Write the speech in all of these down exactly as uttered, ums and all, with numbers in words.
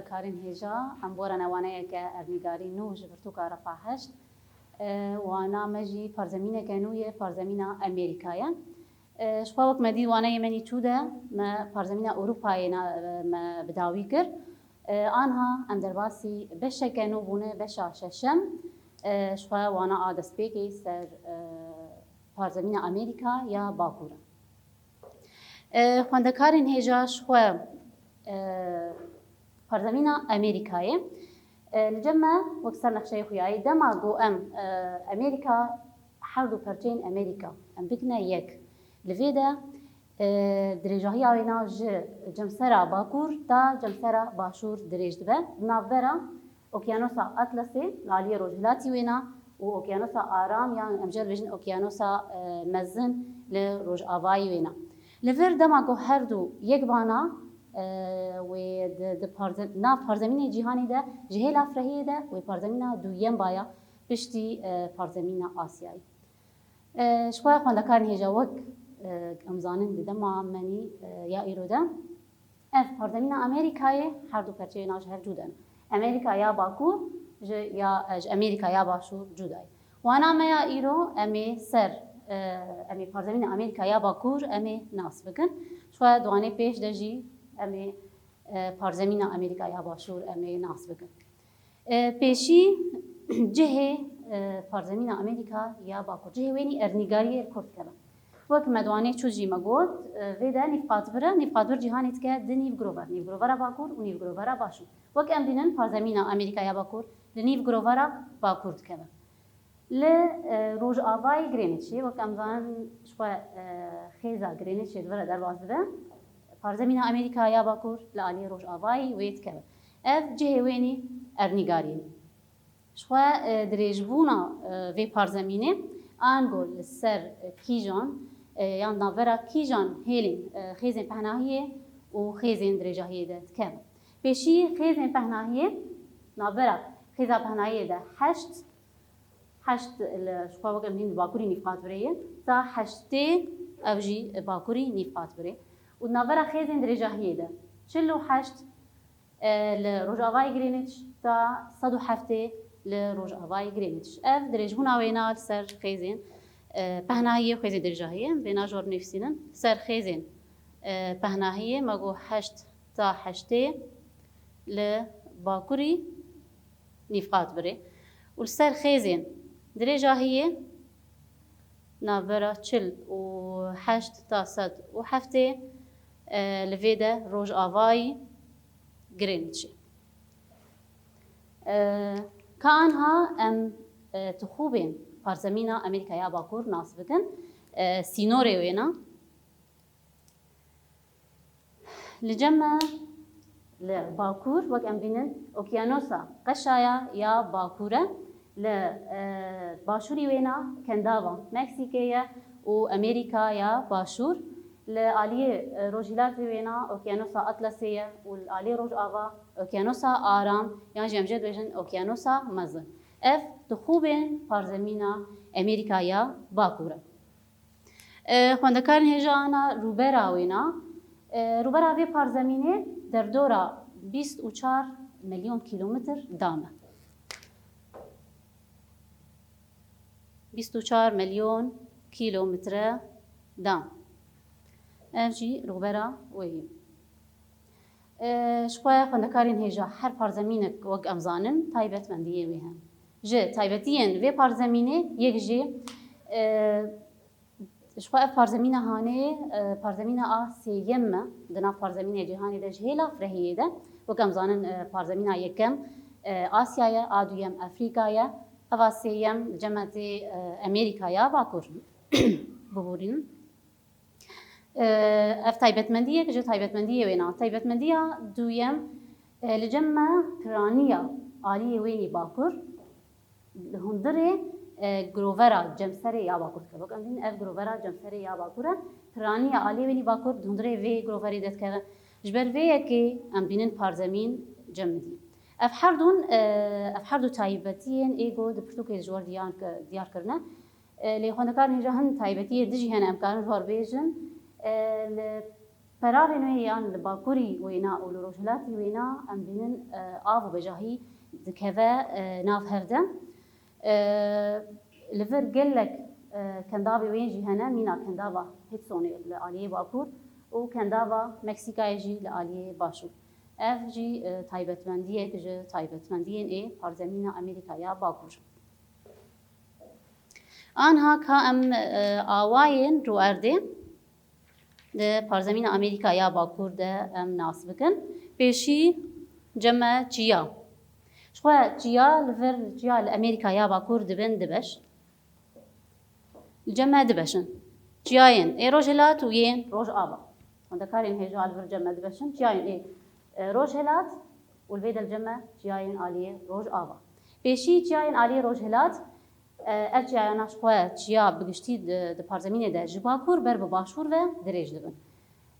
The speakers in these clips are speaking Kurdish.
Karên hêja, em borane waneyeke ernîgarî nû ji pirtûka Refa heşt. E, wana me jî parzemîneke nû ye, parzemîna Amerîka ye. E, ji xwe wek me dî waneyê me nî çû de, me parzemîna Ewropayê na-, me bi dawî kir. E, anha em derbasî beşeke nû bûne, beşa şeşem. E, ji xwe wana a destpêkê ser, e, parzemîna Amerîka ya Bakur e. E, xwendekarên hêja ji xwe, e, parzemîna Amerîkayê. E, li cem me wek ser nexşeyê xuyayî, dema ku em, e, Amerîka, her du perçeyên Amerîka em bikine yek. Li vê de, e, dirêjahiya wêna ji cemsera Bakur ta cemsera Başûr dirêj dibe. Di navbera Okyanosa Atlasê li aliyê rojhilatî wêna û Okyanosa Aram, yan em jê re dibêjin Okyanosa, e, Mezin li rojavayî wêna. Li vir dema ku her du yek bana, e, wê di, di parze-, nav parzemînê cîhanê de ji hêla firehiyê de wê parzemîna duyem baya piştî, e, parzemîna Asyayê. E, ji xwe xwendekarên hêja wek, e, em zanin di dema me nî, e, ya îro de, ev parzemîna Amerîkayê her du perçeyê na ji hev cuda ne. Amerîka ya Bakur ji ya, e, ji Amerîka ya Başûr cuda ye. Wana me ya îro em ê ser, e, em ê parzemîna Amerîka ya Bakur em ê nas bikin. Ji xwe di wanê pêş de jî em ê, e, parzemîna Amerîka ya Başûr em ê nas bikin. E, pêşî cihê, e, parzemîna Amerîka ya Bakur, cihê wênî ernîgariyê li ku dikeve. Wek me di wanê çû jî me got, e, vê de nîvqatbir e, nîvqatbir cîhanê dike di nîvgirover, nîvgirovera Bakur û nîvgirovera Başûr. Wek em dînin parzemîna Amerîka ya Bakur li nîvgirovera Bakur dikeve. Li, e, rojavayê Greenwichê, wek em zanin ji xwe, e, xêza Greenwichê di vir re derbas dibe, parzemîna Amerîka ya Bakur li aliyê rojavayî wê dikeve. Ev cihê wênî ernîgariyê. Ji xwe, e, dirêjbûna, e, vê parzemînê ango li ser, e, kîjan, e, yan navbera kîjan hêlên, e, xêzên pehnahiyê û xêzên dirêjahiyê de dikeve. Pêşî xêzên pehnahiyê navbera xêza pehnahiyê de heşt heşt li, ji xwe wek em dîn di Bakurî nîvqatbirê ye, ta heştê ev jî Bakurî nîvqatbirê. Û di navbera xêzên dirêjahiyê de çil û heşt, e, li rojavayê Greenwich ta sed û heftê li rojavayê Greenwich. Ev dirêjbûna wêna li ser xêzên, e, pehnahiyê û xêzên dirêjahiyê. Em vêna ji we re binivîsînin. Ser xêzên, e, pehnahiyê me got heşt ta heştê li Bakurî nîvqatbirê û li ser xêzên dirêjahiyê navbera çil û heşt ta sed û heftê, e, li vê de rojavayî Greenwichê. E, ka anha em, e, tixûbên parzemîna Amerîka ya Bakur nas bikin, e, sînorê wêna. Li cem me li Bakur, wek em bînin, Okyanosa Qeşaya ya Bakur e, li, e, başûrî wêna kendava Meksîkê ye û Amerîka ya Başûr, li aliyê, e, rojhilatê wêna Okyanosa Atlasê ye û li aliyê rojava Okyanosa Aram, yan jî em jê dibêjin Okyanosa Mezin. Ev tixûbên parzemîna Amerîka ya Bakur e. E, xwendekarên hêja ana rûbera wêna. E, rûbera vê parzemînê derdora bîst û çar milyon kîlometr dam e. Bîst û çar milyon kîlometre dam. Ev jî rûbera wê ye. E, ji xwe xwendekarên hêja her parzemînek wek em zanin taybetmendiyê wê hene. Ji taybetiyên vê parzemînê yek jî, e, Ji xwe ev parzemîna hanê, e, parzemîna a sêyem e di nav parzemînê cîhanê de ji hêla firehiyê de. Wek em zanin, e, parzemîna yekem, e, Asya ye, a duyem Afrîka ye, ev a sêyem li cem me tê, e, Amerîka ya Bakur. Biborînin. E, ev taybetmendiyek ji taybetmendiyê wêna. Taybetmendiya duyem, e, li cem me piraniya aliyê wênî Bakur. Li hundirê, e, girovera cemserê ya Bakur dike. Wek em dînin ev girovera cemserê ya Bakur e. Piraniya aliyê wênî Bakur di hundirê vê giroverê de dikeve. Ji ber vê yekê em dînin parzemîn cem dî. Ev herdûn, e, ev herdu taybetiyên ê ku di pirtûkê ji we re diyar, diyar kirine. E, lê xwendekarên hêja hin taybetiyê dijî hene em karin ji we re bêjin. E, li Peravên wê yan li bakurî wêna û li rojhilatî wêna em bînin, e, av û bejahî dikeve, e, nav hev de. E, li vir gelek, e, kendavê wê jî hene, mîna kendava Hudsonê li aliyê bakur û kendava Meksîkayê jî li aliyê başûr. Ev jî, e, taybetmendiyek ji taybetmendiyên ê parzemîna Amerîka ya Bakur. Anha ka em, e, awayên rûerdê di parzemîna Amerîka ya Bakur de em nas bikin. Pêşî ceme çiya. Ji xwe çiya li vir çiya li Amerîka ya Bakur dibin di beş. Li cem me dibeşin. Çiyayên ê rojhilat û yên rojava. Xwendekarên hêja li vir cem me dibeşin. Çiyayên ê, e, rojhilat û li vê de li cem me çiyayên aliyê rojava. Pêşî çiyayên aliyê rojhilat, e, ev çiyayana ji xwe çiya bi giştî di, di parzemînê de ji bakur ber bi başûr ve dirêj dibin.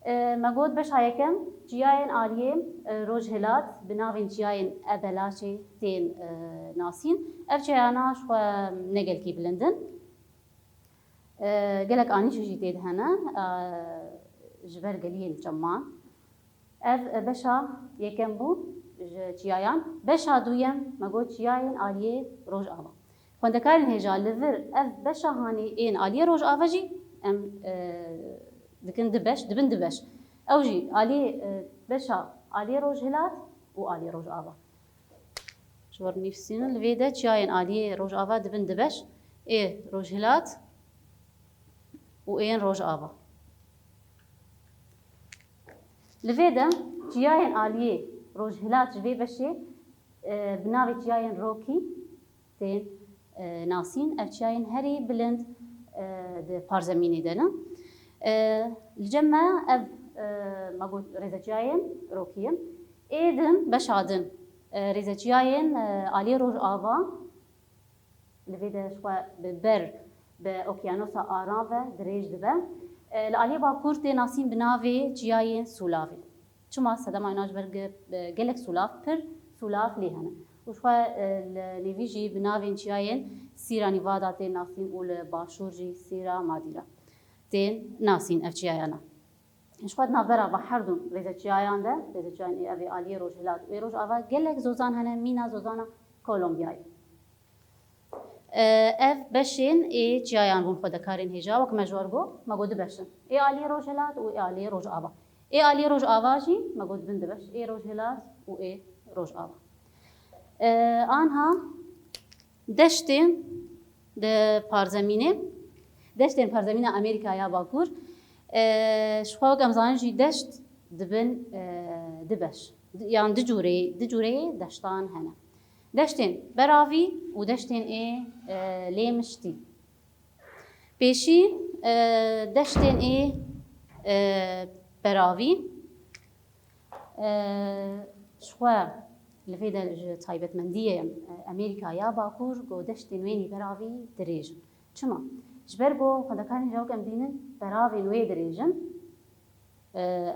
E, me got beşa yekem, çiyayên aliyê, e, rojhilat bi navên çiyayên Ebelaçê tên, e, nasîn. Ev çiyayana ji xwe ne gelkî bilind in. E, gelek anîşê jî tê de hene, e, ji ber geliyên çeman. Ev, e, beşa yekem bû ji çiyayan. Beşa duyem, me got çiyayên aliyê rojava. Xwendekarên hêja li vir ev beşa hanê ên aliyê rojava jî em, e, dikin di beş, dibin di beş. Ew jî aliyê, e, beşa aliyê rojhilat û aliyê rojava. Ji bo nivîsînin li vê de çiyayên aliyê rojava dibin di beş, ê rojhilat û ên rojava. Li vê de çiyayên aliyê rojhilat ji vê beşê, e, bi navê çiyayên rokî tên, e, nasîn. Ev çiyayên herî bilind, e, di parzemînê de ne. E, li cem me ev, e, me got rêzeçiyayên rokî ye. Ê din, beşa din, e, rêzeçiyayên, e, aliyê rojava. Li vê de ji xwe bi ber bi Okyanosa Aram ve dirêj dibe. E, li aliyê bakur tê nasîn bi navê Çiyayên Sûlavê. Çima? Sedema wina ji ber ge-, gelek sûlav, pir sûlav lê hene. Û ji xwe, e, li nêvî jî bi navên çiyayên Sîra Nîvada tên nasîn û li başûr jî Sîra Madîra tên nasîn ev çiyayana. Ji xwe di navbera ve her du rêzeçiyayan de, rêzeçiyayên ê ev ê aliyê rojhilat û ê rojava gelek zozan hene, mîna zozana Kolombiyayê. E, ev beşên ê çiyayan bûn xwendekarên hêja, wek me ji we re got, me got du beş in. Ê aliyê rojhilat û ê aliyê rojava. Ê aliyê rojava jî me got bin du beş, ê rojhilat û ê rojava. E, anha deştên di parzemînê, deştên parzemîna Amerîka ya Bakur, e, ji xwe wek em zanin jî deşt dibin, e, du beş. Di, yan du cûreyê, du cûreyê deştan hene. Deştên beravî û deştên ê, e, lêmiştî. Pêşî, e, deştên ê, e, beravî, e, ji xwe li vê de ji taybetmendiyê, e, Amerîka ya Bakur, ku deştên wênî beravî dirêj in. Çima? Ji ber ku xwendekarên hêja wek em dînin, beravên wê dirêj in.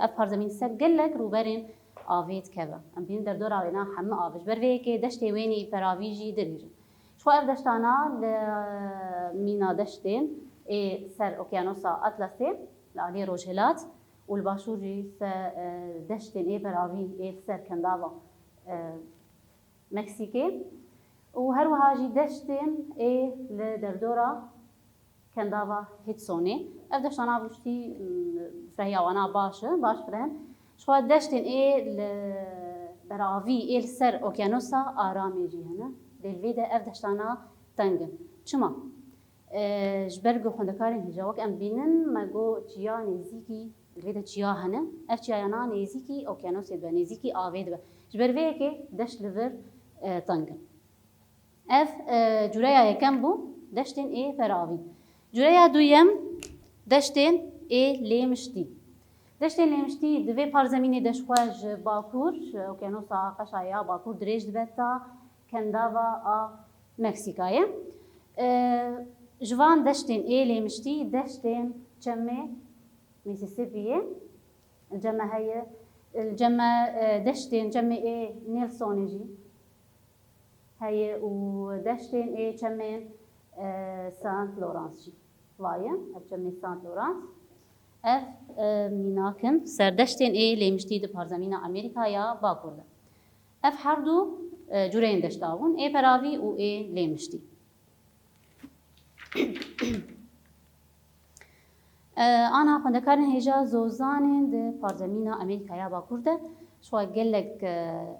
Ev parzemîn ser gelek rûberên avê dikeve. Em bînin derdora wêna hemû av e. Ji ber vê yekê deştê wênî peravî jî dirêj in. Ji xwe ev deştana li mîna deştên ê ser Okyanosa Atlasê, li aliyê rojhilat û li başûr jî se-, e, deştên ê peravî ê li ser kendava, e, Meksîkê û her wiha jî deştên ê li derdora kendava Hudsonê. Ev deştana bi giştî, m, firehiya wana baş e, baş fireh in. Ji xwe deştên ê li beravî ê li ser Okyanosa Aramê jî hene. Lê li vê de ev deştana teng in. Çima? E, ji ber ku xwendekarên hêja wek em bînin, me got çiya nêzîkî, li vê de çiya hene. Ev çiyayana nêzîkî okyanosê dibe, nêzîkî avê dibe. Ji ber vê yekê deşt li vir, e, teng in. Ev, e, cûreya yekem bû, deştên ê peravî. Cûreya duyem, deştên ê lêmiştî. Deştên lêmiştî di vê parzemînê de ji xwe ji bakur, ji Okyanosa Qeşa ya Bakur dirêj dibe ta kendava a Meksîkayê. E, ji van deştên ê lêmiştî, deştên çemê Mississippi'yê li cem me heye, li cem me, e, deştên çemê ê Nelsonê jî heye û deştên ê çemên, e, Saint Laurence jî. Vaye, ev çemê Saint Laurence. Ev e, mînak in serdeştên ê lêmiştî di parzemîna Amerîka ya Bakur de. Ev her du e, cureyên deşta bûn, ê peravî û ê lêmiştî. E, Ana xwendekarên hêja zozanên di parzemîna Amerîka ya Bakur de, ji xwe gelek e,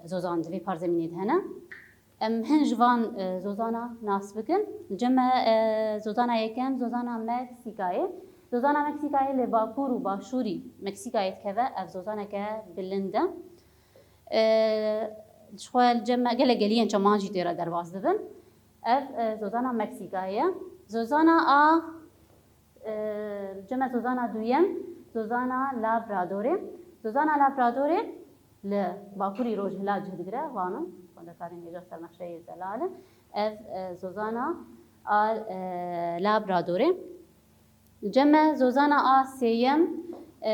zozan di vê parzemînê de hene. Em hin ji van e, zozana nas bikin. Li cem me e, zozana yekem, zozana Meksîkayê. Zozana Meksîkayê li bakur û başûrî Meksîkayê dikeve. Ev zozaneke bilind e. E, ji xwe li cem me gelek geliyên çeman jî tê re derbas dibin. Ev e, zozana Meksîkayê ye. Zozana a Li cem me zozana duyem, zozana Labradorê. Zozana Labradorê li bakurî rojhilat cih digire, vano xwendekarên hêja ser nexşeyê zelal e. Ev e, zozana a e, Labradorê. Li cem me zozana a sêyem e,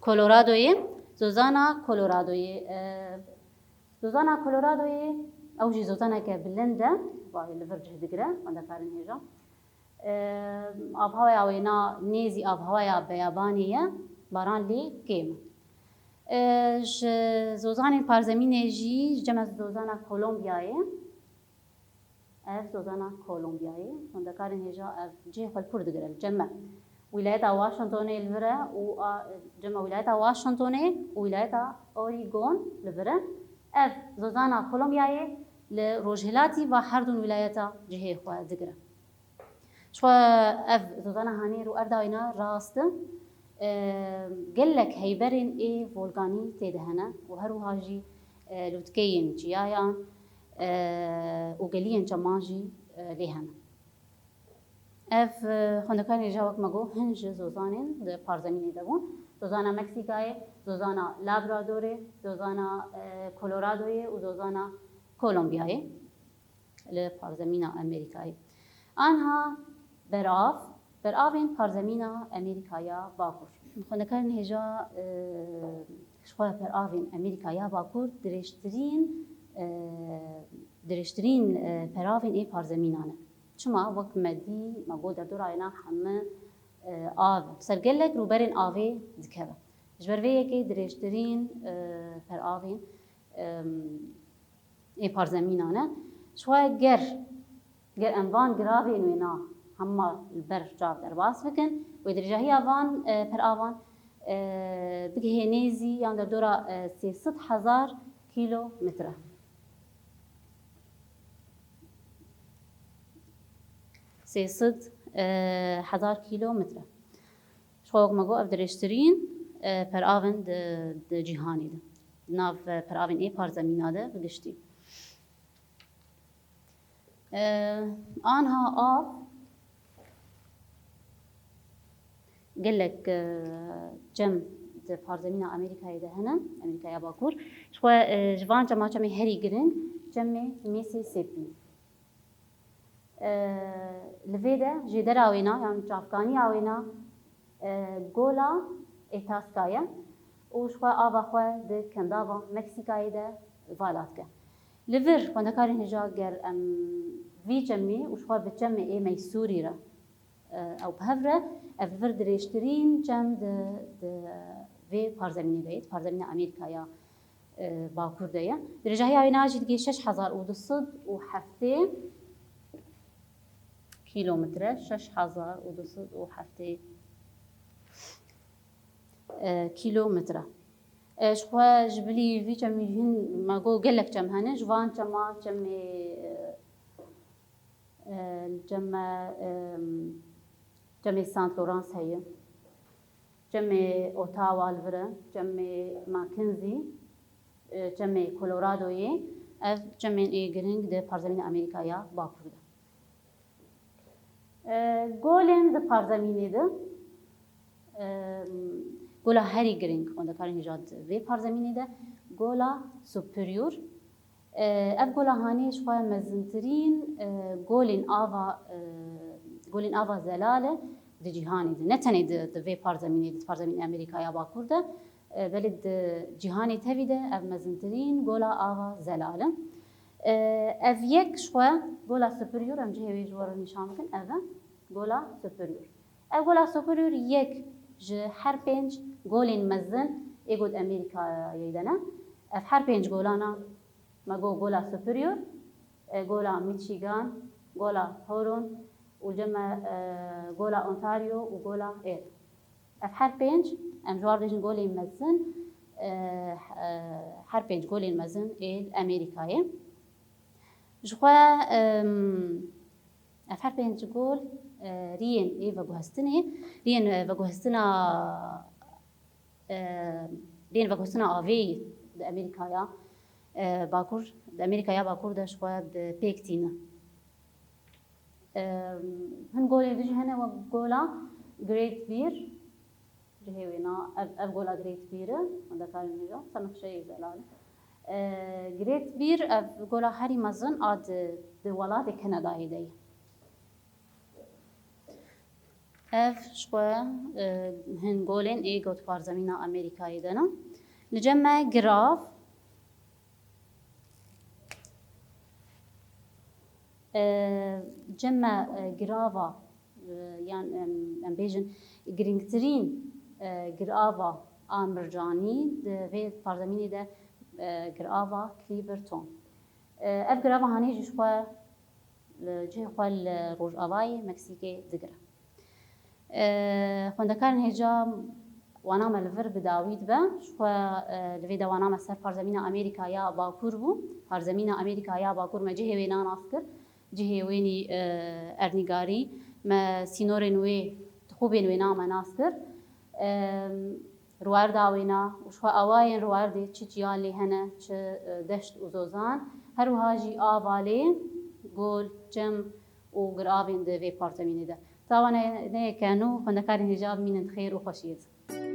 Coloradoyê. Zozana Coloradoyê. E, zozana Coloradoyê, ew jî zozaneke bilind e, vayê li vir cih digire, xwendekarên hêja. E, avhewaya wêna nêzî avhewaya beyabanê ye, baran lê kêm e. E, ji zozanên parzemînê jî ji cem me zozana Kolombiyayê. Ev zozana Kolombiyayê, xwendekarên hêja ev cihê xwe li kur digire, li cem me. Wîlayeta Washingtonê li vir e û a, cem me wîlayeta Washingtonê û wîlayeta Oregon li vir e. Ev zozana Kolombiyayê li rojhilatî va herdûn wîlayeta cihê xwe digire. Ji xwe ev zozana hanê rû erda wêna rast e. E, gelek heyberên ê volganî tê de hene û her wiha jî e, lûtkeyên çiyayan e, û geliyên çeman jî e, lê hene. Ev e, xwendekarên hêja wek me got hin ji zozanên di parzemînê de bûn. Zozana Meksîkayê, zozana Labradorê, zozana e, Coloradoyê û zozana Kolombiyayê. Li parzemîna Amerîkayê. Anha berav, beravên parzemîna Amerîka ya Bakur. Xwendekarên hêja e, ji xwe beravên Amerîka ya Bakur dirêjtirîn e, dirêjtirîn e, peravên ê parzemînan e. Çima? Wek me dî, me got derdora wêna heme e, av e. Ser gelek rûberên avê dikeve. Ji ber vê yekê dirêjtirîn e, peravên e, ê parzemînan e. Ji xwe ger, ger em van giravên wêna hema li ber çav derbas bikin, wê dirêjahiya van e, peravan e, bigihê nêzî yan derdora e, sê sed hezar kîlometre. Sê sed e, hezar kîlometre. Ji xwe wek me got, ev dirêjtirîn e, perav in di, di cîhanê de. Di nav e, peravên ê parzemîna de bi giştî. E, anha av gelek e, cem di parzemîna Amerîkayê de hene, Amerîkaya Bakur. Ji xwe e, ji van cema çemê herî giring, çemê Mississippi. E, li vê de jêdera wêna yan çavkaniya wêna e, Gola Etaska ye û ji xwe ava xwe di kendava Meksîkayê de vala dike. Li vir xwendekarên hêja ger em vî çemê û ji xwe bi çemê ê Meysûrî re e, ew bi hev re, ev li vir dirêjtirîn çem di, di vê parzemînê de ye, di parzemîna Amerîka ya e, Bakur de ye. Dirêjahiya wê na jî digê şeş hezar û du sed û heftê kîlometre, şeş hezar û du sed û heftê e, kîlometre. E, ji xwe ji bilî vî çemî hin me got gelek çem hene. Ji van çema çemê e, e, li cem me e, çemê Saint Laurence heye. Çemê Ottawa li vir e, çemê Mackenzie, e, çemê Coloradoyê, ev çemên ê giring di parzemîna Amerîka ya Bakur de. E, golên di parzemînê de, e, gola herî giring xwendekarên hêja di vê parzemînê de, gola Superior, E, ev gola hanê ji xwe mezintirîn e, golên ava e, golên ava zelal e di cîhanê de. Ne tenê di, di vê parzemînê de, di parzemînê Amerîkaya Bakur de, e, belê di cîhanê tevî de ev mezintirîn gola ava zelal e. E, ev yek ji xwe gola Superior, em cihê wê ji we re nîşan bikin, ev e gola Superior. Ev gola Superior yek ji her pênc golên mezin ê got Amerîkayê de ne. Ev her pênc golana me got gola Superior, e, gola Michigan, gola Huron û cem me, e, gola Ontario û gola Eyre. Ev her pênc, em ji wan bêjin golên mezin, e, e, her pênc golên mezin ê Amerîkayê. Ji xwe, em, ev her pênc gol, e, riyên ê veguhestinê, riyên, e, veguhestina, e, riyên veguhestina avê di Amerîkaya, e, Bakur, di Amerîkaya Bakur de ji xwe bi pêk tîne. Em, hin golên din jî hene wek gola Great Bear, cihê wê na, ev, ev gola Great Bear e, xwendekarên hêja, se nexşeyê zelal e. E, Great Bear, ev gola herî mezin a di, di welatê Kanadayê de ye. Ev ji xwe, e, hin golên ê got parzemîna Amerîkayê de ne. Li cem me girav, e, cem me, e, girava, e, yan, em, em bêjin, girîngtirîn, e, girava a mircanî di vê parzemînê de, e, girava Clipperton. E, ev girava hanê jî ji xwe li cihê xwe li rojavayê Meksîkê digire. E, xwendekarên hêja wana me li vir bi dawî dibe. Ji xwe, e, li vê de wana me ser parzemîna Amerîka ya Bakur bû. Parzemîna Amerîka ya Bakur me cihê wê na nas kir. Cihê wênî, e, ernîgarî. Me sînorên wê, tixûbên wê na me nas kir. E, Ruwerda wêna û ji xwe awayên ruwerdê çi çiyan lê hene, çi, e, deşt û zozan, her wiha jî ava lê gol, çem û giravên di vê parzemînê de. Tawa ne, ne yeke nû, xwendekarên hêja bimînin di xêr û xweşiyê de.